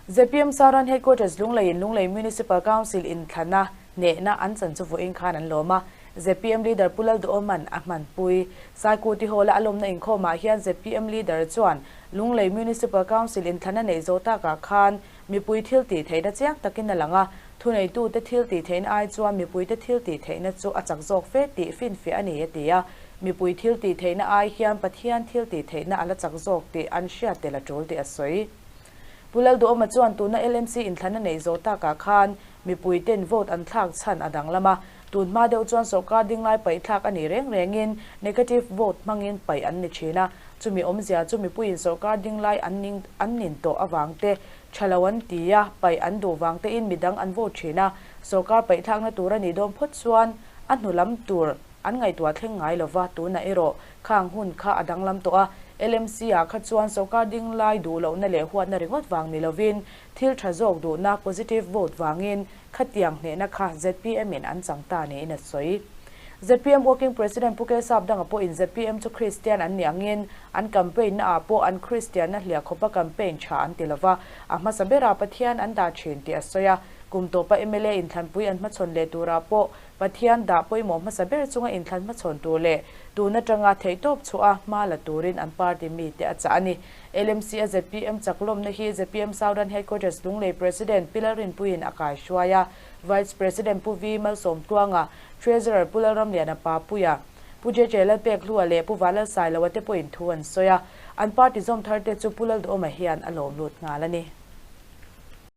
ZPM Southern Headquarters Lungleiin Lunglei Municipal Council inthlana hnehna an chan chu vawiin khan an lawm a. ZPM Leader Pu Lalduhawman a hmanpui. Saikuti Hall-a a lawmna inkhawmah hian ZPM Leader chuan Lunglei Municipal Council inthlana neih zawh takah khan mipui thil tih theihna chiang takin a lang a, thuneitute thil tih theihna ai chuan mipuite thil tih theihna chu a chak zawk fe tih finfiah a ni a ti a. Mipui thil tih theihna ai hian Pathian thil tih theihna a la chak zawk tih an hriat tel a tul tih a sawi. Pu Lalduhawma chuan tuna LMC inthlana neih zawh takah khan mipuiten vote an thlak chhan a danglam a, tun hma deuh chuan sawrkar dinglai paih thlak a nih reng rengin negative vote hmangin paih an ni thin a, chumi awmzia chu mipuiin sawrkar dinglai an ning an nin tawh avang te, tha lo an ti a, paih an duh vang tein midang an vote thin a, sawrkar paih thlakna tur a nih dawn phawt chuan a hnu lam tur an ngaihtuah thleng ngai lova, tunah erawh khang hun kha a danglam tawh a, LMC ah kha chuan sawrkar ding lai duh lohna leh huatna ringawt vang ni lovin thil tha zawk duhna, positive vote, vangin khatiang hnehna kha zpm in an chang ta niin a sawi. Zpm Working President Pu Kesap danga pawhin zpm chu Kristian an nih angin an campaign na ah pawh an Kristianna hliah khawpa campaign tha an ti lova, a hmasa berah Pathian an dah thin tih a sawi a, kum tawpa mla inthlanpui an hmachhawn leh turah pawh Pathian dah pawimawh hmasa ber chunga inthlan hmachhawn tur leh tun atanga theihtawp chhuah a hma la turin an party mite a chah a ni. LMC a zpm chaklawmna hi zpm Southern Headquarters Lunglei President Pi Lalrinpuiin a kaihruai a, Vice President Pu Vi Malsawmtluanga, Treasurer Pu Lalramliana Papuia, Pu JJ Lalpekhlua leh Pu Vanlalsailoa te pawhin thu an sawi a, an party zawm tharte chu Pu Lalduhawma hian a lawm lut nghal a ni.